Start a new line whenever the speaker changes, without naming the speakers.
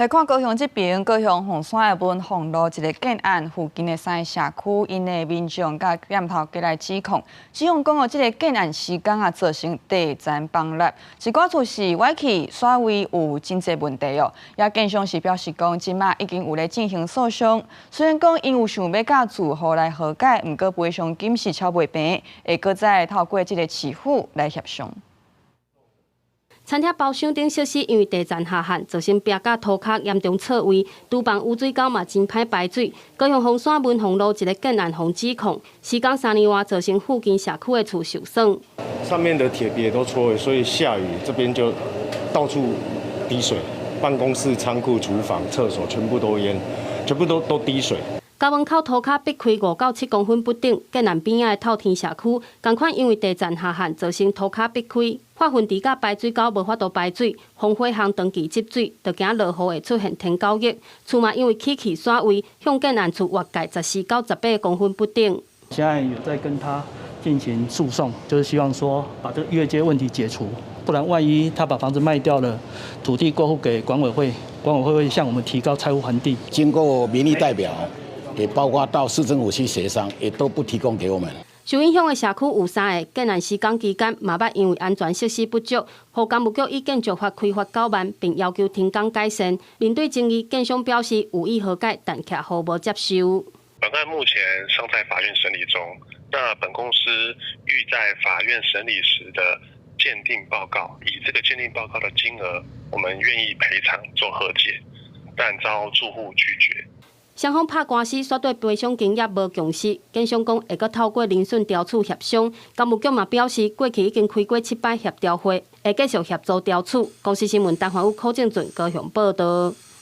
來看高雄這邊，高雄鳳山的文鳳路一个建案附近的三个社區，𪜶的民眾佮店頭家來指控，指控講哦，這个建案施工啊造成地層崩裂，一寡厝是歪去，徙位有真濟問題哦。也建商是表示講，這馬已經有咧進行訴訟，雖然講𪜶有想欲佮住戶來和解，毋過賠償金是超袂平，會閣再透過這个市府來協商。
餐廳包廂頂設施因為地層下陷，造成壁佮塗跤嚴重錯位，廚房污水溝嘛真歹排水。高雄鳳山文鳳路一个建案予指控，施工3年外，造成附近社區的厝受損。
上面的鐵皮都錯位，所以下雨這邊就到處滴水，辦公室、倉庫、廚房、廁所全部都淹，全部都滴水。
家門口塗跤逼開5到7公分不等，建案邊仔的透天社區，仝款因為地層下陷，造成塗跤逼開，化糞池佮排水溝無法度排水，防火巷長期積水，就驚落雨會出現天狗翼。厝嘛因為起去徙位，向建案厝越界14到18公分不等。
現在有在跟他進行訴訟，就是希望說把這個越界問題解除，不然萬一他把房子賣掉了，土地過戶給管委會，管委會會向我們提高拆屋還地。
經過民意代表，也包括到市政府去協商，也都不提供給我們。
受影響的社區有三个，建案施工期間嘛捌因為安全設施不足，予工務局以建築法開罰9萬，並要求停工改善。面對爭議，建商表示有意和解，但卻予無接受。
本案目前尚在法院審理中，那本公司欲在法院審理時的鑑定報告，以這個鑑定報告的金額，我們願意賠償做和解，但遭住戶拒絕。
雙方拍官司，煞對賠償金額無共識。建商講會閣透過聆訊調處協商，工務局嘛表示，過去已經開過七擺協調會，會繼續協助調處。公視新聞陳環宇、柯正俊高雄報道。